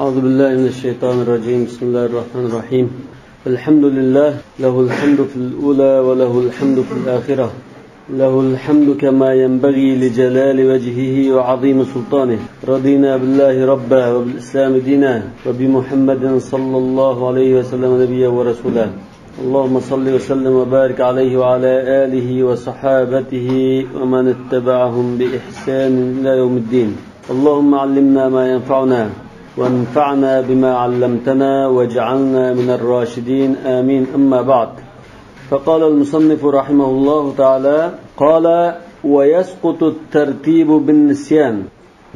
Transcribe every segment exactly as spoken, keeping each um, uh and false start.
أعوذ بالله من الشيطان الرجيم. بسم الله الرحمن الرحيم. الحمد لله، له الحمد في الأولى وله الحمد في الآخرة. له الحمد كما ينبغي لجلال وجهه وعظيم سلطانه. رضينا بالله ربا وبالإسلام دينا وبمحمد صلى الله عليه وسلم نبيا ورسولا. اللهم صل وسلم وبارك عليه وعلى آله وصحابته ومن اتبعهم بإحسان إلى يوم الدين. اللهم علمنا ما ينفعنا وانفعنا بما علمتنا واجعلنا من الراشدين. آمين. أما بعد. فقال المصنف رحمه الله تعالى، قال: ويسقط الترتيب بالنسيان.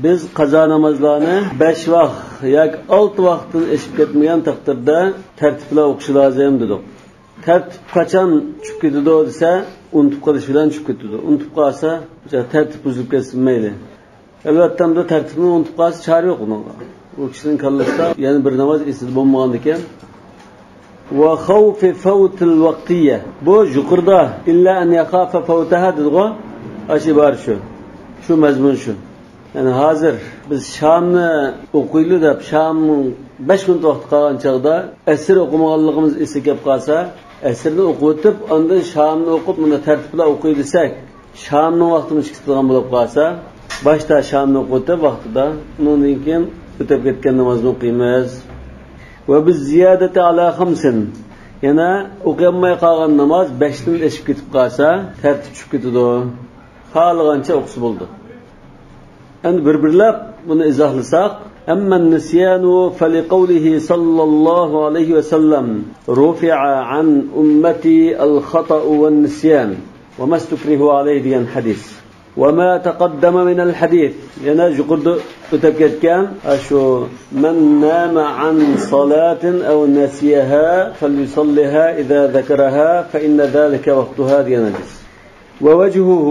بىز قازا نامازلارنى بەش ۋاق ياكى ئالتە ۋاقتىن ئېشىپ كەتمىگەن تەقدىردە تەرتىپ بىلەن ئوقۇشى لازىم دېدۇق. تەرتىپ قاچان چۈشۈپ كېتىدۇ دېسە، ئۇنتۇپ قېلىش بىلەن چۈشۈپ كېتىدۇ. ئۇنتۇپ قالسا، تەرتىپ بۇزۇلۇپ كەتسە مەيلى. ئەلۋەتتە، ئەمدى تەرتىپنى ئۇنتۇپ قالسا، چارە يوق ئۇنىڭغا. ئۇ كىشىنىڭ كاللىسىدا يەنە بىر ناماز ئېسىدە بولمىغاندىكىن. وخوف فوت الوقتية. بۇ يۇقىرىدا «إلا أن يخاف فوتها» دېدىغۇ. ئاشۇ ئىبارە شۇ. شۇ مەزمۇن شۇ. يەنى ھازىر بىز شامنى ئوقۇيلى دەپ، شامنىڭ بەش مىنۇت ۋاقتى قالغان چاغدا ئەسىر ئوقۇمىغانلىقىمىز ئېسىگە كەپ قالسا، ئەسىرنى ئوقۇۋېتىپ، ئاندىن شامنى ئوقۇپ، مۇنداق تەرتىپ بىلەن ئوقۇي دېسەك، شامنىڭ ۋاقتىمۇ چىقىپ قالغان بولۇپ قالسا، باشتا شامنى ئوقۇۋېتىپ ۋاقتىدا، ئۇنىڭدىن كېيىن ئۆتۈپ كەتكەن نامازنى ئوقۇيمىز. وبالزيادة على خمس. يەنە ئوقۇيالماي قالغان ناماز بەشتىن ئېشىپ كېتىپ قالسا، تەرتىپ چۈشۈپ كېتىدۇ. خالىغانچە ئوقۇسا بولىدۇ. ئەمدى بىر-بىرلەپ بۇنى ئىزاھلىساق، أما النسيان فلقوله صلى الله عليه وسلم: رفع عن أمتي الخطأ والنسيان وما استكرهوا عليه دېگەن ھەدىس. وما تقدم من الحديث، يەنە يۇقىرىدا ئۆتۈپ كەتكەن، ئاشۇ، من نام عن صلاة أو نسيها فليصلها إذا ذكرها فإن ذلك وقتها دېگەن ھەدىس. ووجهه،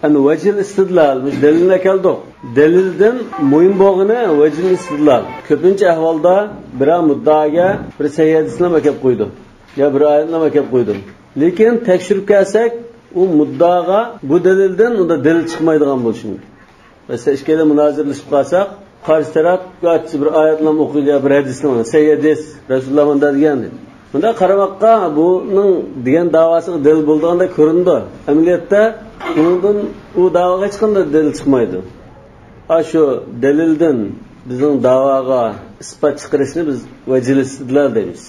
ئەنە ۋەجھىل ئىستىدلال، مۇشۇ دەلىلنى ئەكەلدۇق. دەلىلدىن مۇھىم بولغىنى ۋەجھىل ئىستىدلال. كۆپىنچە ئەھۋالدا بىرەر مۇددىئاگە بىر سەھىھ ھەدىسنى ئەكەپ قويىدۇ. يا بىر ئايەتنى ئەكەپ قويىدۇ. لېكىن تەكشۈرۈپ كەلسەك، ئۇ مۇددىئاغا بۇ دەلىلدىن ئۇندا دەلىل چىقمايدىغان بولۇشى مۇمكىن. مەسىلەن، ئىككىيلەن مۇنازىرىلىشىپ قالساق، قارشى تەرەپ گاچچى بىر ئايەتلەرنى ئوقۇيدۇ يا بىر ھەدىسنى، سەھىھ ھەدىس، رەسۇلۇللا مۇنداق دېگەن دەپ. بۇنداق قارىماققا بۇنىڭ دېگەن داۋاسىغا دەلىل بولىدىغاندەك كۆرۈنىدۇ. ئەمەلىيەتتە ئۇنىڭدىن ئۇ داۋاغا ھېچقانداق دەلىل چىقمايدۇ. ئاشۇ دەلىلدىن بىزنىڭ داۋاغا ئىسپات چىقىرىشنى بىز ۋەجھىل ئىستىدلال دەيمىز.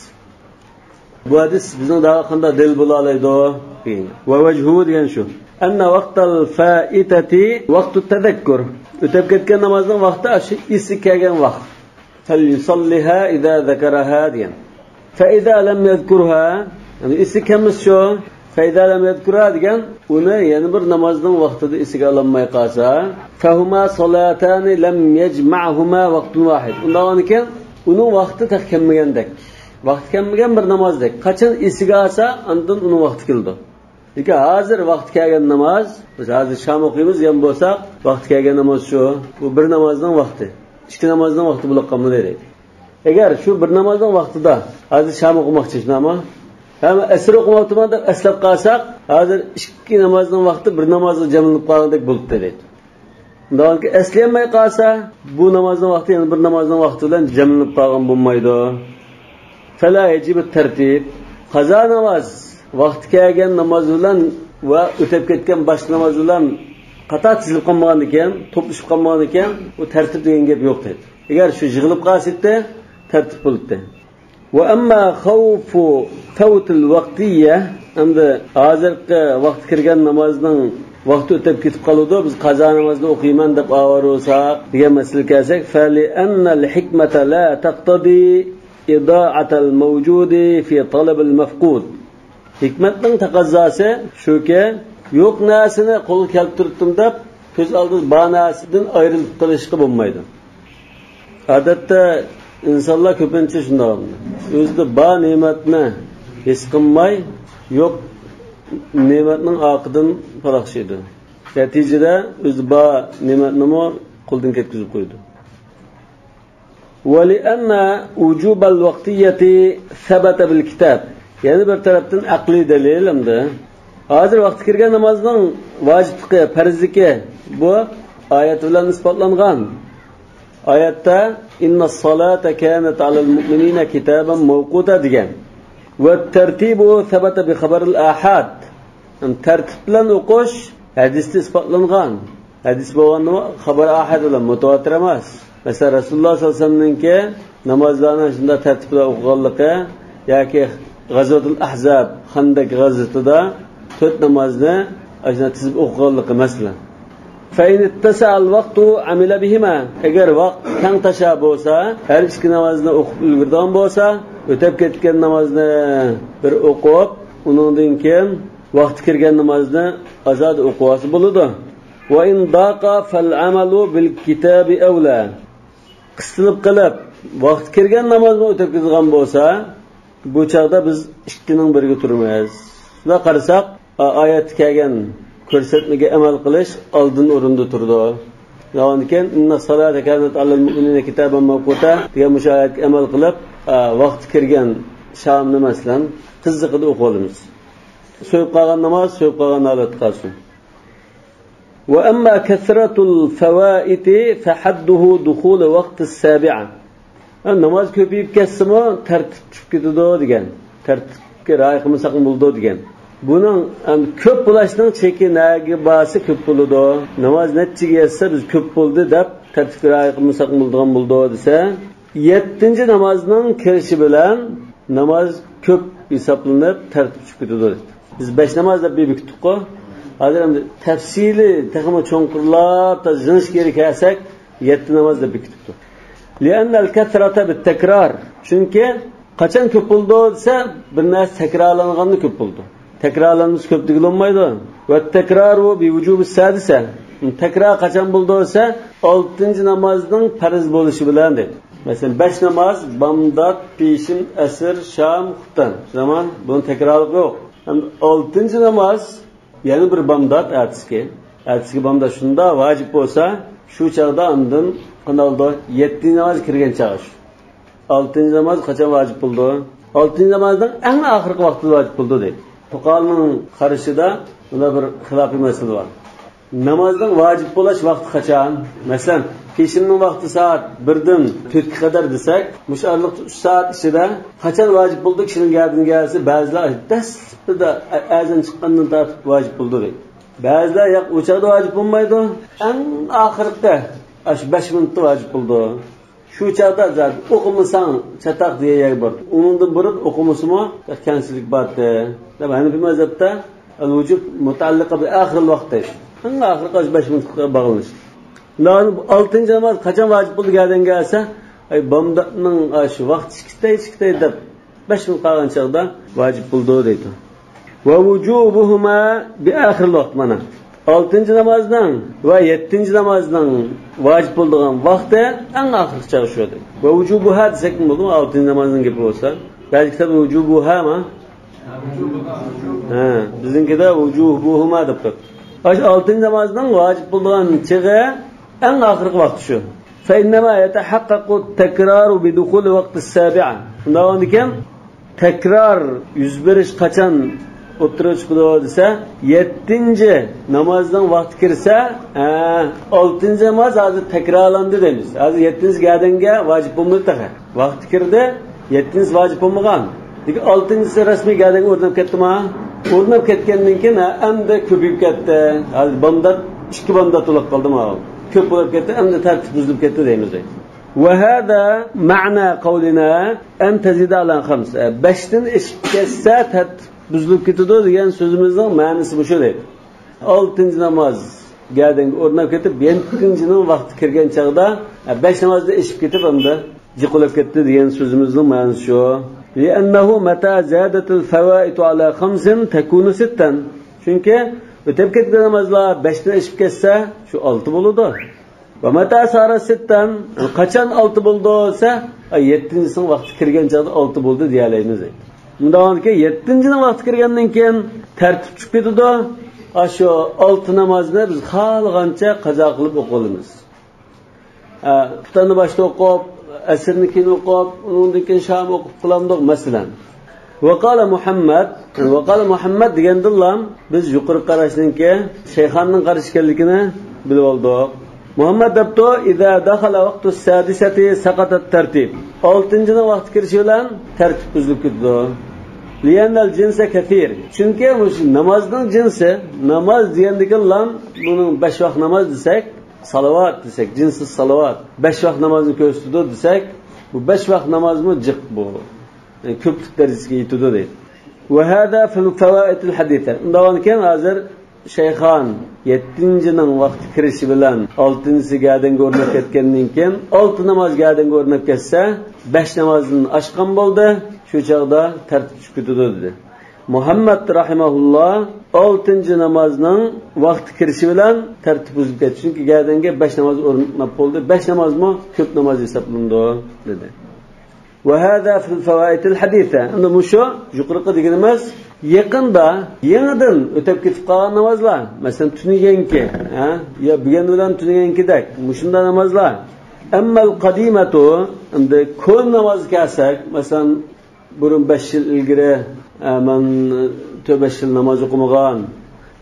بۇ ھەدىس بىزنىڭ داۋاغا قانداق دەلىل بولالايدۇ؟ ووجهه دېگەن شۇ. أن وقت الفائتة وقت التذكر. ئۆتۈپ كەتكەن نامازنىڭ ۋاقتى ئاشۇ ئېسىگە كەلگەن ۋاقىت. فليصلها إذا ذكرها دېگەن. فإذا لم يذكرها، يەنى ئېسىگە كەلمىسە شۇ، فإذا لم يذكرها دېگەن، ئۇنى يەنە بىر نامازنىڭ ۋاقتىدا ئېسىگە ئالالماي قالسا، فهما صلاتان لم يجمعهما وقت واحد. ئۇنداق بولغاندىكىن، ئۇنىڭ ۋاقتى تېخى كەلمىگەندەك. ۋاقتى كەلمىگەن بىر نامازدەك. قاچان ئېسىگە ئالسا، ئاندىن ئۇنىڭ ۋاقتى كېلىدۇ. لېكىن ھازىر ۋاقتى كەلگەن ناماز، بىز ھازىر شام ئوقۇيمىز دېگەن بولساق، ۋاقتى كەلگەن ناماز شۇ. بۇ بىر نامازنىڭ ۋاقتى. ئىككى نامازنىڭ ۋاقتى بولۇپ قالمىدى دەيدۇ. ئەگەر شۇ بىر نامازنىڭ ۋاقتىدا، ھازىر شام ئوقۇماقچى شۇنداقمۇ؟ ھەم ئەسىر ئوقۇماپتىمەن دەپ ئەسلەپ قالساق، ھازىر ئىككى نامازنىڭ ۋاقتى بىر نامازغا جەملىنىپ قالغاندەك بولۇپتۇ دەيدۇ. ئۇنداق ئەسلىيەلمەي قالسا، بۇ نامازنىڭ ۋاقتى يەنە بىر نامازنىڭ ۋاقتى بىلەن جەملىنىپ قالغان بولمايدۇ. فلا يجب الترتيب. قازا ناماز ۋاقتى كەلگەن ناماز بىلەن ۋە ئۆتۈپ كەتكەن باشقا ناماز بىلەن قاتار تىزىلىپ قالمىغاندىكىن، توپلىشىپ قالمىغاندىكىن، ئۇ تەرتىپ دېگەن گەپ يوق دەيدۇ. ئەگەر شۇ يىغىلىپ قالسىدى، تەرتىپ بولاتتى. وأما خوف فوت الوقتية، ئەمدى ھازىرقى ۋاقتى كىرگەن نامازنىڭ ۋاقتى ئۆتۈپ كېتىپ قالىدۇ، بىز قازا نامازنى ئوقۇيمەن دەپ ئاۋارە بولساق دېگەن مەسىلىگە كەلسەك، فلأن الحكمة لا تقتضي إضاعة الموجود في طلب المفقود. ھېكمەتنىڭ تەقەززاسى شۇكى، يوق نەرسىنى قولغا كەلتۈرۈپتىم دەپ، كۆز ئالدىدا بار نەرسىدىن ئايرىلىپ قېلىشقا بولمايدۇ. ئادەتتە ئىنسانلار كۆپىنچە شۇنداق، ئۆزىدە بار نېمەتنى ھېس قىلماي، يوق نېمەتنىڭ ئارقىدىن پالاقشىيدۇ. نەتىجىدە ئۆزىدە بار نېمەتنىمۇ قولدىن كەتكۈزۈپ قويىدۇ. ولأن وجوب الوقتية ثبت بالكتاب. يەنە بىر تەرەپتىن ئەقلىي دەلىل ئەمدى. ھازىر ۋاقتى كىرگەن نامازنىڭ ۋاجىپلىقى، پەرزلىكى بۇ ئايەت بىلەن ئىسپاتلانغان. ئايەتتە «إن الصلاة كانت على المؤمنين كتابا موقوتا» دېگەن. «والترتيب ثبت بخبر الآحاد». يەنى تەرتىپ بىلەن ئوقۇش ھەدىستە ئىسپاتلانغان. ھەدىس بولغاندىمۇ خەبەر ئاھاد بىلەن، مۇتەۋاتىر ئەمەس. مەسىلەن، رەسۇلۇللا سەللەللاھۇ ئەلەيھى ۋەسەللەمنىڭكى نامازلارنى شۇنداق تەرتىپ بىلەن ئوقۇغانلىقى ياكى غەزۋەتۇل ئەھزاب، خەندەك غەزۋىتىدە تۆت نامازنى ئاشۇنداق تىزىپ ئوقۇغانلىقى، مەسىلەن. فإن اتسع الوقت عمل بهما. ئەگەر ۋاقىت تەڭ تاشا بولسا، ھەر ئىككى نامازنى ئوقۇپ ئۈلگۈرىدىغان بولسا، ئۆتۈپ كەتكەن نامازنى بىر ئوقۇپ، ئۇنىڭدىن كېيىن ۋاقتى كىرگەن نامازنى ئازادە ئوقۇۋالسا بولىدۇ. وإن ضاق فالعمل بالكتاب أولى. قىستىلىپ قېلىپ، ۋاقتى كىرگەن نامازنى ئۆتۈپ كېتىدىغان بولسا، بۇ چاغدا بىز ئىككىنىڭ بىرىگە تۇرىمىز. شۇنداق قارىساق، ئا-، ئايەتتە كەلگەن كۆرسەتمىگە ئەمەل قىلىش ئالدىن ئورۇندا تۇرىدۇ. ئۇنىڭدىن كېيىن، «إن الصلاة كانت على المؤمنين كتابا موقوتا» دېگەن مۇشۇ ئايەتكە ئەمەل قىلىپ، ئا، ۋاقتى كىرگەن شامنى، مەسىلەن، تېزلىقىدا ئوقۇۋالىمىز. سويۇپ قالغان ناماز سويۇپ قالغان ھالەتتە قالسۇن. وأما كثرة الفوائت فحده دخول وقت السابعة. ھە، ناماز كۆپىيىپ كەتسىمۇ تەرتىپ چۈشۈپ كېتىدۇ دېگەن. تەرتىپكە رىئايە قىلمىساقمۇ بولىدۇ دېگەن. بۇنىڭ، ئەم، كۆپ بولۇشنىڭ چېكى نەگە بارسا كۆپ بولىدۇ؟ ناماز نەچچىگە يەتسە بىز كۆپ بولدى دەپ تەرتىپكە رىئايە قىلمىساقمۇ بولىدىغان بولىدۇ دېسە، يەتتىنچى نامازنىڭ كىرىشى بىلەن ناماز كۆپ ھېسابلىنىپ تەرتىپ چۈشۈپ كېتىدۇ. بىز بەش ناماز دەپ بېكىتتۇققۇ. ھازىر ئەمدى تەپسىلىي، تېخىمۇ چوڭقۇرلاپ، تا زىڭىشكىرى كەلسەك، يەتتە ناماز دەپ بېكىتىپتۇ. لأن الكثرة بالتكرار. چۈنكى قاچان كۆپ بولىدۇ دېسە، بىر نەرسە تەكرارلانغاندا كۆپ بولىدۇ. تەكرارلانمىسا كۆپ دېگىلى بولمايدۇ. والتكرار بوجوب السادسة. تەكرار قاچان بولىدۇ دېسە، ئالتىنچى نامازنىڭ پەرز بولۇشى بىلەن دەيدۇ. مەسىلەن، بەش ناماز، بامدات، پېشىن، ئەسىر، شام، خۇپتەن. شۇنداقمۇ؟ بۇنىڭ تەكرارلىقى يوق. ئەمدى ئالتىنچى ناماز، يەنە بىر بامدات ئەتىسىكى. ئەتىسىكى بامدات شۇنداق ۋاجىپ بولسا، شۇ چاغدا ئاندىن قانداق بولىدۇ؟ يەتتىنچى ناماز كىرگەن چاغ شۇ. ئالتىنچى ناماز قاچان ۋاجىپ بولىدۇ؟ ئالتىنچى نامازنىڭ ئەڭ ئاخىرقى ۋاقتىدا ۋاجىپ بولىدۇ دەيدۇ. پۇقاھانىڭ قارىشىدا بۇندا بىر خىلاپىي مەسىلە بار. نامازنىڭ ۋاجىپ بولاش ۋاقتى قاچان؟ مەسىلەن، پېشىننىڭ ۋاقتى سائەت بىردىن تۆتكە قەدەر دېسەك، مۇشۇ ئارىلىقتا ئۈچ سائەت ئىچىدە قاچان ۋاجىپ بولىدۇ؟ كىشىنىڭ گەدىنىگە كەلسە، بەزىلەر دەسلىپىدە ئەزان چىققاندىن تارتىپ ۋاجىپ بولىدۇ دەيدۇ. بەزىلەر ياق، ئۇ چاغدا ۋاجىپ بولمايدۇ، ئەڭ ئاخىرقى ئاشۇ بەش مىنۇتتا ۋاجىپ بولىدۇ. شۇ چاغدا زادى ئوقۇمىساڭ چاتاق دېگەن يەرگە بارىدۇ. ئۇنىڭدىن بۇرۇن ئوقۇمىسىمۇ بەك كەمچىلىك بارتى دەپ، ھەنىفىي مەزھەپتە الوجوب مۇتەئەللىقە بى ئاخىرىل ۋاقىت دەيدۇ. ئەڭ ئاخىرقى ئاشۇ بەش مىنۇتقا باغلىنىشلىق. ئالتىنچى ناماز قاچان ۋاجىپ بولىدۇ دېگەندە، ئەي، بامداتنىڭ ئاشۇ ۋاقتى چىقىتەي، چىقىتەي دەپ، بەش مىنۇت قالغان چاغدا ۋاجىپ بولىدۇ دەيدۇ. ووجوبهما بآخر الوقت، مانا. ئالتىنچى نامازنىڭ ۋە يەتتىنچى نامازنىڭ ۋاجىپ بولىدىغان ۋاقتى ئەڭ ئاخىرقى چاغ شۇ دەيدۇ. ووجوبها دېسەكمۇ بولىدۇ، ئالتىنچى نامازنىڭ گېپى بولسا. بەزى كىتابتا ۋوجوبۇھا ما؟ ھە، بىزنىڭكىدە ۋۇجۇبۇھۇما دەپ قويۇپتۇ. ئاشۇ ئالتىنچى نامازنىڭ ۋاجىپ بولىدىغان چېغى ئەڭ ئاخىرقى ۋاقتى شۇ. فإنما يتحقق التكرار بدخول وقت السابعة. شۇنداق بولغاندىكىن، تەكرار يۈز بېرىش قاچان ئوتتۇرىغا چىقىدۇ دېسە، يەتتىنچى نامازنىڭ ۋاقتى كىرسە، ھە، ئالتىنچى ناماز ھازىر تەكرارلاندى دەيمىز. ھازىر يەتتىنچى گەدەنگە ۋاجىپ بولمىدى تېخى. ۋاقتى كىردى، يەتتىنچىسى ۋاجىپ بولمىغان. لېكىن ئالتىنچىسى رەسمىي گەدەنگە ئورناپ كەتتىما؟ ئورناپ كەتكەندىن كېيىن، ھە، ئەمدى كۆپىيىپ كەتتى. ھازىر بامدات، ئىككى بامدات بولۇپ قالدىما؟ كۆپ بولۇپ كەتتى، ئەمدى تەرتىپ بۇزۇلۇپ كەتتى دەيمىز. وهذا معنى قولنا أن تزيد على خمس. بەشتىن ئېشىپ كەتسە تەرتىپ بۇزۇلۇپ كېتىدۇ دېگەن سۆزىمىزنىڭ مەنىسى مۇشۇ دەيدۇ. ئالتىنچى ناماز گەدەنگە ئورناپ كېتىپ، يەتتىنچىنىڭ ۋاقتى كىرگەن چاغدا، بەش نامازدىن ئېشىپ كېتىپ، ئەمدى جىق بولۇپ كەتتى دېگەن سۆزىمىزنىڭ مەنىسى شۇ. لأنه متى زادت الفوائت على خمس تكون ستا. چۈنكى ئۆتۈپ كەتكەن نامازلار بەشتىن ئېشىپ كەتسە، شۇ ئالتە بولىدۇ. ومتى صار ستا، قاچان ئالتە بولىدۇ دېسە، ئاي، يەتتىنچىسىنىڭ ۋاقتى كىرگەن چاغدا ئالتە بولدى دېيەلەيمىز. مۇنداق بولغاندىكىن، يەتتىنچىنىڭ ۋاقتى كىرگەندىن كېيىن تەرتىپ چۈشۈپ كېتىدۇ. ئاشۇ ئالتە نامازنى بىز خالىغانچە قازا قىلىپ ئوقۇۋالىمىز. ئە، خۇپتاننى باشتا ئوقۇپ، ئەسىرنى كېيىن ئوقۇپ، ئۇنىڭدىن كېيىن شام ئوقۇپ قىلامدۇق، مەسىلەن. وقال محمد، وقال محمد دېگەندىنلا بىز يۇقىرىقى قاراشنىڭكى شەيخاننىڭ قارىشى ئىكەنلىكىنى بىلىۋالدۇق. مۇھەممەد دەپتۇ، «إذا دخل وقت السادسة سقط الترتيب.» ئالتىنچىنىڭ ۋاقتى كىرىشى بىلەن تەرتىپ بۇزۇلۇپ كېتىدۇ. «لأن الجنس كثير.» چۈنكى مۇشۇ نامازنىڭ جىنسى، ناماز دېگەندىكىن لام، بۇنىڭ بەش ۋاق ناماز دېسەك، سالاۋات دېسەك، جىنسى سالاۋات، بەش ۋاق نامازنى كۆرسىتىدۇ دېسەك، بۇ بەش ۋاق نامازمۇ جىق بۇ. يەنى كۆپلۈك دەرىجىسىگە يېتىدۇ دەيدۇ. «وهذا في الفوائت الحديثة.» ئۇنداق بولغانكەن، ھازىر شەيخان يەتتىنچىنىڭ ۋاقتى كىرىشى بىلەن ئالتىنچىسى گەدەنگە ئورناپ كەتكەندىن كېيىن، ئالتە ناماز گەدەنگە ئورناپ كەتسە، بەش نامازدىن ئاشقان بولدى، شۇ چاغدا تەرتىپ چۈشۈپ كېتىدۇ، دېدى. مۇھەممەد رەھىمەھۇللا ئالتىنچى نامازنىڭ ۋاقتى كىرىشى بىلەن تەرتىپ بۇزۇلۇپ كەتتى. چۈنكى گەدەنگە بەش ناماز ئورناپ بولدى، بەش نامازمۇ كۆپ ناماز ھېسابلىنىدۇ، دېدى. «وهذا في الفوائت الحديثة.» ئەمدى مۇشۇ يۇقىرىقى دېگىنىمىز يېقىندا، يېڭىدىن ئۆتۈپ كېتىپ قالغان نامازلار. مەسىلەن، تۈنۈگۈنكى، ھە؟ يا بۈگۈن بىلەن تۈنۈگۈنكىدەك مۇشۇنداق نامازلار. «أما القديمة»، ئەمدى كونا نامازغا كەلسەك، مەسىلەن، بۇرۇن بەش يىل ئىلگىرى، ئە، مەن تۆت بەش يىل ناماز ئوقۇمىغان،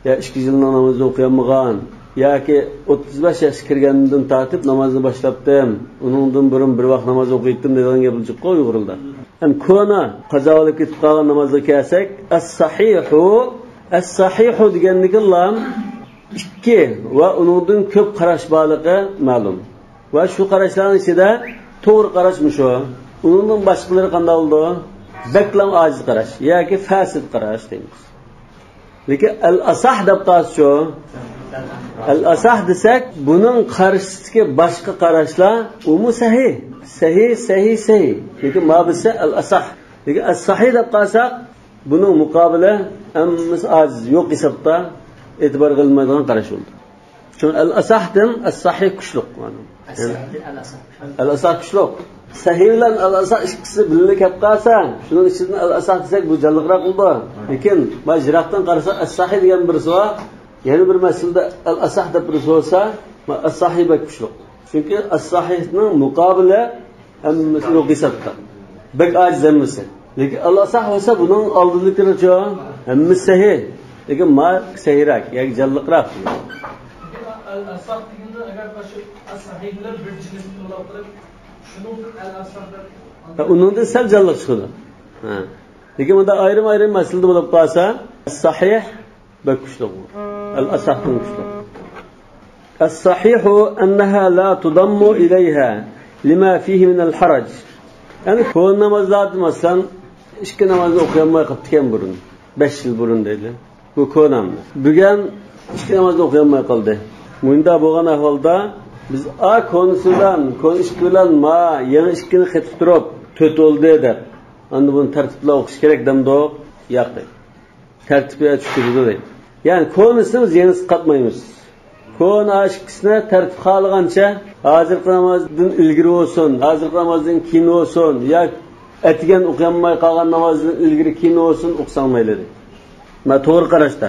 يا ئىككى يىلنىڭ نامىزىنى ئوقۇيالمىغان، ياكى ئوتتۇز بەش ياشقا كىرگەندىن تارتىپ نامازنى باشلاپتىم، ئۇنىڭدىن بۇرۇن بىر ۋاق ناماز ئوقۇيتتىم دەيدىغان گەپ جىققۇ ئۇيغۇرلار. ئەمدى كونا، قازا بولۇپ كېتىپ قالغان نامازغا كەلسەك، ئەس-سەھىھۇ، ئەس-سەھىھۇ دېگەندىكىن لام ئىككى ۋە ئۇنىڭدىن كۆپ قاراش بارلىقى مەلۇم. ۋە شۇ قاراشلارنىڭ ئىچىدە توغرا قاراش مۇشۇ. ئۇنىڭدىن باشقىلىرى قانداق بولىدۇ؟ بەكلا ئاجىز قاراش ياكى فاسىد قاراش دەيمىز. لېكىن ئەل-ئاساھ دەپ قالسىچۇ؟ ئەل-ئاساھ دېسەك، بۇنىڭ قارشىسىدىكى باشقا قاراشلار، ئۇمۇ سەھىھ. سەھىھ، سەھىھ، سەھىھ. لېكىن ما بىلسە ئەل-ئاساھ. لېكىن ئەس-سەھىھ دەپ قالساق، بۇنىڭ مۇقابىلى ھەممىسى ئاجىز، يوق ھېسابتا، ئېتىبارغا ئېلىنمايدىغان قاراش بولدى. شۇڭا ئەل-ئاساھتىن ئەس-سەھىھ كۈچلۈك. ئەس-سەھىھ، ئەل-ئاساھ. ئەل-ئاساھ كۈچلۈك. سەھىھ بىلەن ئەل-ئاساھ ئىككىسى بىللە كەپ قالسا، شۇنىڭ ئىچىدىن ئەل-ئاساھ دېسەك، بۇ جانلىقراق بولىدۇ. لېكىن ما يىراقتىن قارىسا، ئەس-سەھىھ دېگەن بىرسى بار، يەنە بىر مەسىلىدە ئەل-ئاساھ دەپ بىرسى بولسا، ما ئەس-سەھىھ بەك كۈچلۈك. چۈنكى ئەس-سەھىھنىڭ مۇقابىلى ھەممىسى يوق ھېسابتا. بەك ئاجىز ھەممىسى. لېكىن ئەل-ئاساھ بولسا بۇنىڭ ئالدىدىكىلىرىچۇ؟ ھەممىسى سەھىھ. لېكىن ما سەھىھراق، ياكى جانلىقراق. لېكىن ئەل-ئاساھ دېگەندە ئەگەر شۇ ئەس-سەھىھ بىلەن بىر جىنسنى تولاپ قىلىپ، شۇنىڭدىن ئەل-ئاساھ دەپ ھە، ئۇنىڭدىن سەل جانلىق چىقىدۇ. ھە. لېكىن بۇندا ئايرىم-ئايرىم مەسىلىدە بولۇپ قالسا، ئەس-سەھىھ بەك كۈچلۈك بۇ. ئەل-ئاساھتىن كۈچلۈك. «الصحيح أنها لا تضم إليها لما فيه من الحرج.» يەنى كونا نامازلاردا، مەسىلەن، ئىككى نامازنى ئوقۇيالماي قاپتىكەن بۇرۇن، بەش يىل بۇرۇن دەيلى. بۇ كونا ناماز. بۈگۈن ئىككى نامازنى ئوقۇيالماي قالدى. مۇنداق بولغان ئەھۋالدا بىز ئا كونىسى بىلەن، كونا ئىككى بىلەن ما يېڭى ئىككىنى قېتىپ تۇرۇپ، تۆت بولدى دەپ، ئاندىن بۇنى تەرتىپ بىلەن ئوقۇش كېرەك دەمدۇق؟ ياق دەيدۇ. تەرتىپكە چۈشۈپ كېتىدۇ دەيدۇ. يەنى كونىسىنى بىز يېڭىسىغا قاتمايمىز. كونا ئىككىسىنى تەرتىپ خالىغانچە، ھازىرقى نامازدىن ئىلگىرى بولسۇن، ھازىرقى نامازدىن كېيىن بولسۇن، يا ئەتىگەن ئوقۇيالماي قالغان نامازدىن ئىلگىرى كېيىن بولسۇن، ئوقۇساڭ مەيلى دەيدۇ. مانا توغرا قاراشتا.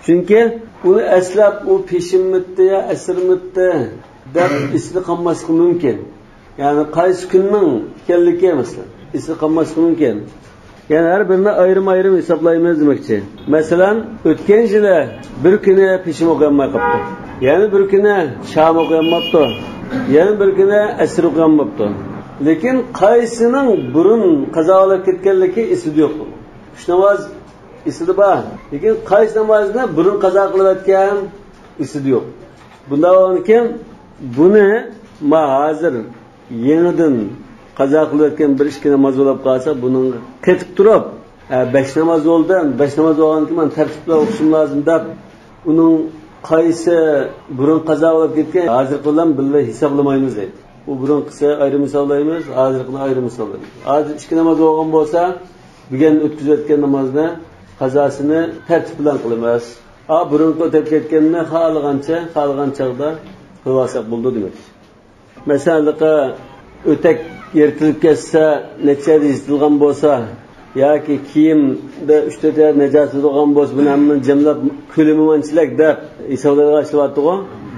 چۈنكى ئۇنى ئەسلەپ، ئۇ پېشىنمىتتى يا ئەسىرمىتتى دەپ ئېسىدە قالماسلىقى مۇمكىن. يەنى قايسى كۈننىڭ ئىكەنلىكى، مەسىلەن، ئېسىدە قالماسلىقى مۇمكىن. يەنى ھەر بىرىنى ئايرىم-ئايرىم ھېسابلايمىز دېمەكچى. مەسىلەن، ئۆتكەن يىلى بىر كۈنى پېشىن ئوقۇيالماي قاپتۇ. يەنە بىر كۈنى شام ئوقۇيالماپتۇ. يەنە بىر كۈنى ئەسىر ئوقۇيالماپتۇ. لېكىن قايسىنىڭ بۇرۇن قازا قىلىپ كەتكەنلىكى ئېسىدە يوق. ئۈچ ناماز ئېسىدە بار. لېكىن قايسى نامازنى بۇرۇن قازا قىلىۋەتكەن، ئېسىدە يوق. بۇنداق بولغاندىكىن، بۇنى ما ھازىر يېڭىدىن قازا قىلىۋەتكەن بىر ئىككى ناماز بولۇپ قالسا، بۇنىڭغا قېتىپ تۇرۇپ، ھە، بەش ناماز بولدى، بەش ناماز بولغاندىكىن مانا تەرتىپ بىلەن ئوقۇشۇم لازىم دەپ، ئۇنىڭ قايسى بۇرۇن قازا بولۇپ كەتكەن، ھازىرقى بىلەن بىللە ھېسابلىمايمىز دەيدۇ. ئۇ بۇرۇنقىسى ئايرىم ھېسابلايمىز، ھازىرقىنى ئايرىم ھېسابلايمىز. ھازىر ئىككى ناماز بولغان بولسا، بۈگۈن ئۆتكۈزۈۋەتكەن نامازنى قازاسىنى تەرتىپ بىلەن قىلىمىز. ئا، بۇرۇنقى ئۆتۈپ كەتكەننى خالىغانچە، خالىغان چاغدا قىلىۋالساق بولىدۇ دېمەكچى. مەسىلەن، ھېلىقى ئۆتەك يىرتىلىپ كەتسە، نەچچە يەردە يىرتىلغان بولسا، ياكى كىيىمدە ئۈچ تۆت يەر نەجاسەت بولغان بولسا، بۇنى ھەممىنى جەملەپ كۆلىمى مانچىلىك دەپ ھېسابلايدىغان ئىشلار بارتىغۇ،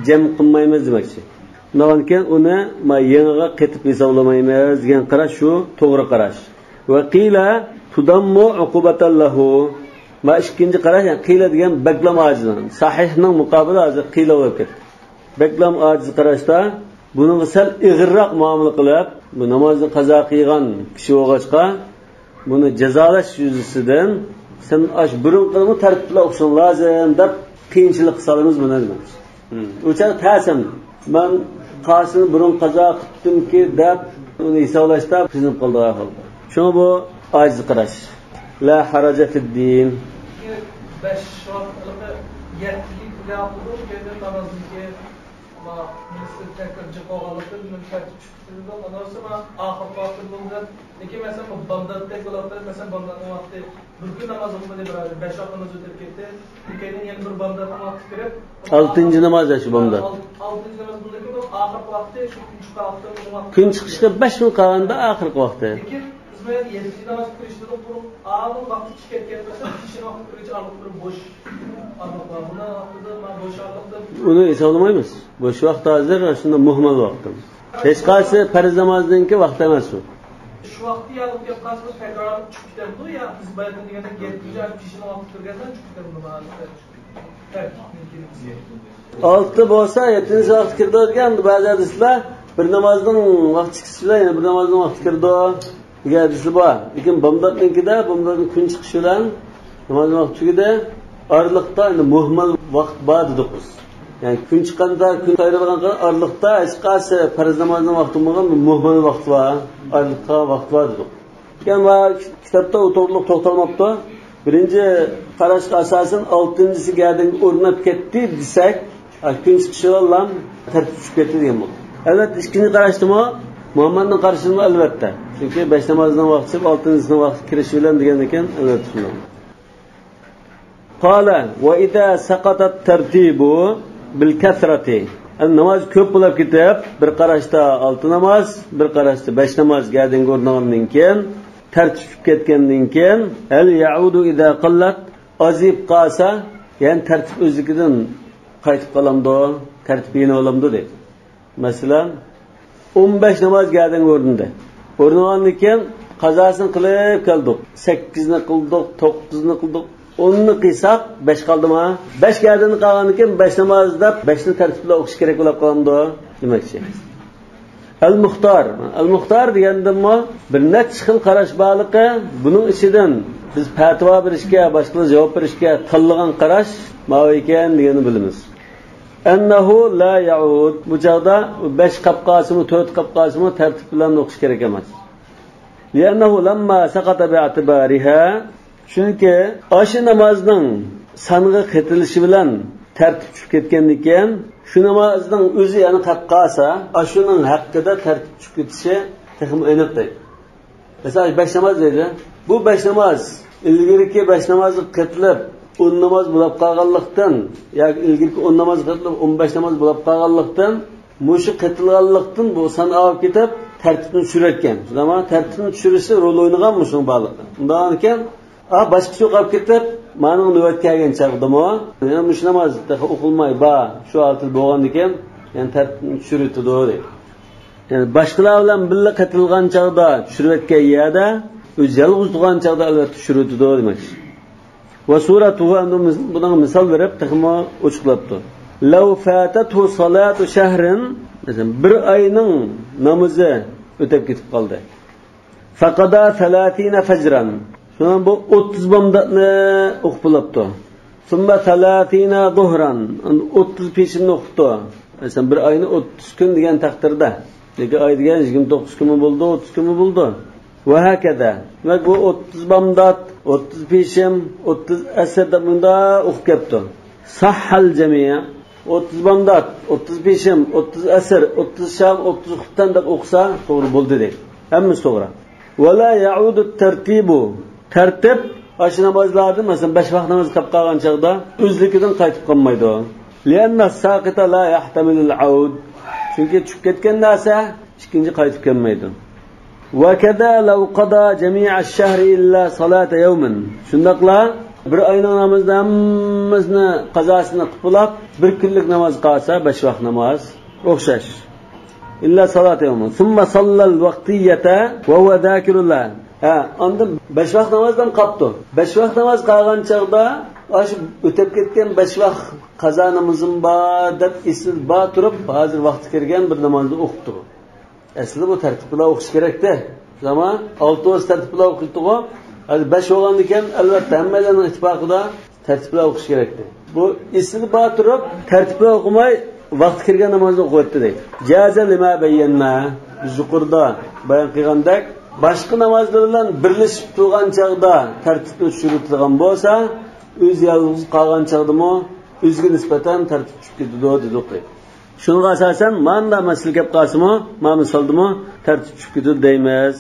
جەم قىلمايمىز دېمەكچى. ئۇنداقكەن ئۇنى ما يېڭىغا قېتىپ ھېسابلىمايمىز دېگەن قاراش شۇ توغرا قاراش. ۋە قىلە تۇداممۇ ئۇقۇبەتەن لەھۇ. ما ئىككىنچى قاراش، يەنى قىلە دېگەن بەكلا ئاجىز. سەھىھنىڭ مۇقابىلى ھازىر قىلە بولۇپ كەتتى. بەكلام ئاجىز قاراشتا، بۇنىڭغا سەل ئېغىرراق مۇئامىلە قىلىپ، بۇ نامازنى قازا قىلغان كىشى بولغاچقا، بۇنى جازالاش يۈزىسىدىن، سەن ئاش بۇرۇنقىنىمۇ تەرتىپ بىلەن ئوقۇشۇڭ لازىم دەپ قىيىنچىلىق سالىمىز بۇنى. ئۇ چاغ تەسەم، مەن قاسىنى بۇرۇن قازا قىپتىمكى دەپ ئۇنى ھېسابلاشتا قىينىلىپ قالىدىغان ئەھۋالدا. شۇڭا بۇ ئاجىز قاراش. لا حرج في الدين. بەش ۋاقىتلىقى يەتتىگە كىرگەن ۋاقتىدا كېيىن نامازنىڭكى، ما، مىنىستىر تەكرار جىق بولغانلىقتىن، مەن تەرتىپ چۈشۈپ كېتىدۇ. ئاندىن سوڭ ئاخىرقى ۋاقتى بولغان. لېكىن، مەسىلەن، بۇ بامداتتەك بولۇپ، مەسىلەن، بامداتنىڭ ۋاقتى بىر كۈن ناماز ئوقۇمىدى، بىر بەش ۋاقىت ناماز ئۆتۈپ كەتتى. كېيىن يەنە بىر بامداتنىڭ ۋاقتى كىرىپ، ئالتىنچى ناماز شۇ بامدات. ئال-، ئالتىنچى ناماز بولدى، ئاخىرقى ۋاقتى شۇ كۈن چىققان ۋاقتى. كۈن چىقىشقا بەش كۈن قالغاندا ئاخىرقى ۋاقتى. لېكىن بىز مانا يەتتىنچى ناماز كىرىشتىن بۇرۇن ئالىم ۋاقتى چىقىپ كەتكەن بولسا، كېچىنىڭ ۋاقتى كىرگۈچە ئارىلىق بىر بوش ئارىلىق بار. بۇنداق ۋاقتىدا مانا بوش ئارىلىقتا ئۇنى ھېسابلىمايمىز. بوش ۋاقىت ھازىر شۇنداق مۇھمەل ۋاقتىمىز. ھېچقايسى پەرز نامازنىڭكى ۋاقتى ئەمەس ئۇ. شۇ ۋاقىتتا يا ئوقۇپ كەتكەنسىز تەكرار چۈشۈپ كېتەمدۇ يا بىز باياتىن دېگەندەك يەتتىنچى ئايەت كېچىنىڭ ۋاقتى كىرگەندە چۈشۈپ كېتەمدۇ؟ ئالتە بولسا يەتتىنچى ۋاقتى كىرىدۇ دېگەن بەزى ھەدىسلەر بىر نامازنىڭ ۋاقتى چىقىشى بىلەن يەنە بىر نامازنىڭ ۋاقتى كىرىدۇ دېگەن ھەدىسلەر بار. لېكىن بامداتنىڭكىدە، بامداتنىڭ كۈن چىقىشى بىلەن نامازنىڭ ۋاقتى تۈگىدى. ئارىلىقتا ئەمدى مۇھمەل ۋاقىت بار دېدۇق بىز. يەنى كۈن چىققاندا، كۈن ئايرىلغان ئارىلىقتا ھېچقايسى پەرز نامازنىڭ ۋاقتى بولمىغان بىر مۇھمەل ۋاقىت بار. ئارىلىقتا ۋاقىت بار دېدۇق. لېكىن ۋە كىتابتا ئۇ توغرىلىق توختالماپتۇ. بىرىنچى قاراشقا ئاساسەن ئالتىنچىسى گەدىنگە ئورناپ كەتتى دېسەك، ھە، كۈن چىقىشى بىلەن تەرتىپ چۈشۈپ كەتتى دېگەن بولىدۇ. ئەلۋەتتە، ئىككىنچى قاراشتىمۇ، مۇھەممەدنىڭ قارىشىدىمۇ ئەلۋەتتە. چۈنكى بەش نامازنىڭ ۋاقتى چىقىپ، ئالتىنچىسىنىڭ ۋاقتى كىرىشى بىلەن دېگەندىكىن، ئەلۋەتتە شۇنداق. قال، وإذا سقط الترتيب بالكثرة. ئەمدى ناماز كۆپ بولۇپ كېتىپ، بىر قاراشتا ئالتە ناماز، بىر قاراشتا بەش ناماز گەدىنگە ئورنىغاندىن كېيىن، تەرتىپ چۈشۈپ كەتكەندىن كېيىن، هل يعود إذا قلت، ئازىيىپ قالسا، يەنە تەرتىپ ئۆزلۈكىدىن قايتىپ قالامدۇ؟ تەرتىپ يېنىۋالامدۇ دەيدۇ. مەسىلەن، ئون بەش ناماز گەدىنگە ئورنىدى. ئورنىغاندىن كېيىن قازاسىنى قىلىپ كەلدۇق. سەككىزنى قىلدۇق، توققۇزنى قىلدۇق، ئوننى قىلساق، بەش قالدىما؟ بەش گەدىنگە قالغاندىن كېيىن بەش ناماز دەپ، بەشنى تەرتىپ بىلەن ئوقۇش كېرەك بولۇپ قالامدۇ؟ دېمەكچى. ئەل مۇختار. ئەل مۇختار دېگەندىنمۇ بىر نەچچە خىل قاراش بارلىقى، بۇنىڭ ئىچىدىن بىز پەتىۋا بېرىشكە، باشقىلار جاۋاب بېرىشكە تاللىغان قاراش ماۋۇ ئىكەن دېگەننى بىلىمىز. ئەننەھۇ لا يەئۇد. بۇ چاغدا بەش قاپ قالسىمۇ، تۆت قاپ قالسىمۇ تەرتىپ بىلەن ئوقۇش كېرەك ئەمەس. لىئەننەھۇ لەمما سەقەتە بىئەتىبارىھا. چۈنكى ئاشۇ نامازنىڭ سانغا قېتىلىشى بىلەن تەرتىپ چۈشۈپ كەتكەندىكىن، شۇ نامازنىڭ ئۆزى يەنە قېلىپ قالسا، ئاشۇنىڭ ھەققىدە تەرتىپ چۈشۈپ كېتىشى تېخىمۇ ئېنىق دەيدۇ. مەسىلەن، بەش ناماز دەيدۇ. بۇ بەش ناماز، ئىلگىرىكى بەش نامازغا قېتىلىپ، ئون ناماز بولاپ قالغانلىقتىن، ياكى ئىلگىرىكى ئون نامازغا قېتىلىپ، ئون بەش ناماز بولاپ قالغانلىقتىن، مۇشۇ قېتىلغانلىقتىن بۇ سان ئاغىپ كېتىپ، تەرتىپنى چۈشۈرۈۋەتكەن. شۇنداقمۇ؟ تەرتىپنى چۈشۈرۈشى رول ئوينىغان مۇشۇنىڭ بارلىقى. ئۇنداق ئىكەن، ئا، باشقىچە ئوقۇپ كېتىپ، مانىڭ نۆۋەت كەلگەن چاغدىمۇ، يەنە مۇشۇ ناماز تېخى ئوقۇلماي بار، شۇ ھالەتتە بولغاندىكىن، يەنە تەرتىپنى چۈشۈرۈۋېتىدۇ، دەيدۇ. يەنى باشقىلار بىلەن بىللە قېتىلغان چاغدا چۈشۈرۈۋەتكەن يەردە، ئۆزى يالغۇز تۇرغان چاغدا ئەلۋەتتە چۈشۈرۈۋېتىدۇ دېمەكچى. ۋە سۇرەتۇھۇ، ئەمدى بۇنىڭ مىسال بېرىپ تېخىمۇ ئوچۇقلاپتۇ. لەۋ فاتەتھۇ سالاتۇ شەھرىن، مەسىلەن، بىر ئاينىڭ نامىزى ئۆتۈپ كېتىپ قالدى. فەقەدا سەلاتىنە فەجرەن. شۇنىڭ بۇ ئوتتۇز بامداتنى ئوقۇپ بولاپتۇ. سۇممە سەلاتىنە زۇھرەن. ئوتتۇز پېشىننى ئوقۇپتۇ. مەسىلەن، بىر ئاينى ئوتتۇز كۈن دېگەن تەقدىردە. ياكى ئاي دېگەن يىگىرمە توققۇز كۈنمۇ بولىدۇ، ئوتتۇز كۈنمۇ بولىدۇ. ۋە ھەكەزا. دېمەك، بۇ ئوتتۇز بامدات، ئوتتۇز پېشىن، ئوتتۇز ئەسىر دەپ مۇنداق ئوقۇپ كەپتۇ. سەھھەل جەمىئ. ئوتتۇز بامدات، ئوتتۇز پېشىن، ئوتتۇز ئەسىر، ئوتتۇز شام، ئوتتۇز خۇپتەن دەپ ئوقۇسا توغرا بولدى دەيدۇ. ھەممىسى توغرا. ۋە لا يەئۇدۇت تەرتىبۇ. تەرتىپ ئاشۇ نامازلاردىن، مەسىلەن، بەش ۋاق ناماز قېلىپ قالغان چاغدا ئۆزلۈكىدىن قايتىپ قالمايدۇ. لىئەننە ساقىتە لا يەھتەمىلۇل ئەۋد. چۈنكى چۈشۈپ كەتكەن نەرسە ئىككىنچى قايتىپ كەلمەيدۇ. ۋە كەزا لەۋ قەدا جەمىئەش شەھرى ئىللا سالاتە يەۋمىن. شۇنداقلا بىر ئاينىڭ نامىزىنى ھەممىسىنى قازاسىنى قىلىپ بولاپ، بىر كۈنلۈك ناماز قالسا، بەش ۋاق ناماز ئوخشاش. ئىللا سالاتە يەۋمىن. سۇممە ساللەل ۋەقتىيەتە ۋە ھۇۋە زاكىرۇللا. ھە، ئاندىن بەش ۋاق نامازدىن قاپتۇ. بەش ۋاق ناماز قالغان چاغدا ئاشۇ ئۆتۈپ كەتكەن بەش ۋاق قازا نامىزىم بار دەپ ئېسىدە بار تۇرۇپ، ھازىر ۋاقتى كىرگەن بىر نامازنى ئوقۇپتۇ. ئەسلىدە بۇ تەرتىپ بىلەن ئوقۇش كېرەكتە. ئەمما ئالتىنچى تەرتىپ بىلەن ئوقۇيتتىغۇ. ھازىر بەش بولغاندىكىن، ئەلۋەتتە، ھەممەيلەننىڭ ئىتتىپاقىدا تەرتىپ بىلەن ئوقۇش كېرەكتى. بۇ ئېسىدە بار تۇرۇپ، تەرتىپ بىلەن ئوقۇماي، ۋاقتى كىرگەن نامازنى ئوقۇۋەتتى دەيدۇ. جازا لىما بەييەننا، بىز يۇقىرىدا بايان قىلغاندەك، باشقا نامازلار بىلەن بىرلىشىپ تۇرغان چاغدا تەرتىپنى چۈشۈرۈۋېتىدىغان بولسا، ئۆزى يالغۇز قالغان چاغدىمۇ ئۆزىگە نىسبەتەن تەرتىپ چۈشۈپ كېتىدۇ دېدۇق. شۇنىڭغا ئاساسەن، ماندا مەسىلە كەپ قالسىمۇ، ما مىسالدىمۇ تەرتىپ چۈشۈپ كېتىدۇ دەيمىز.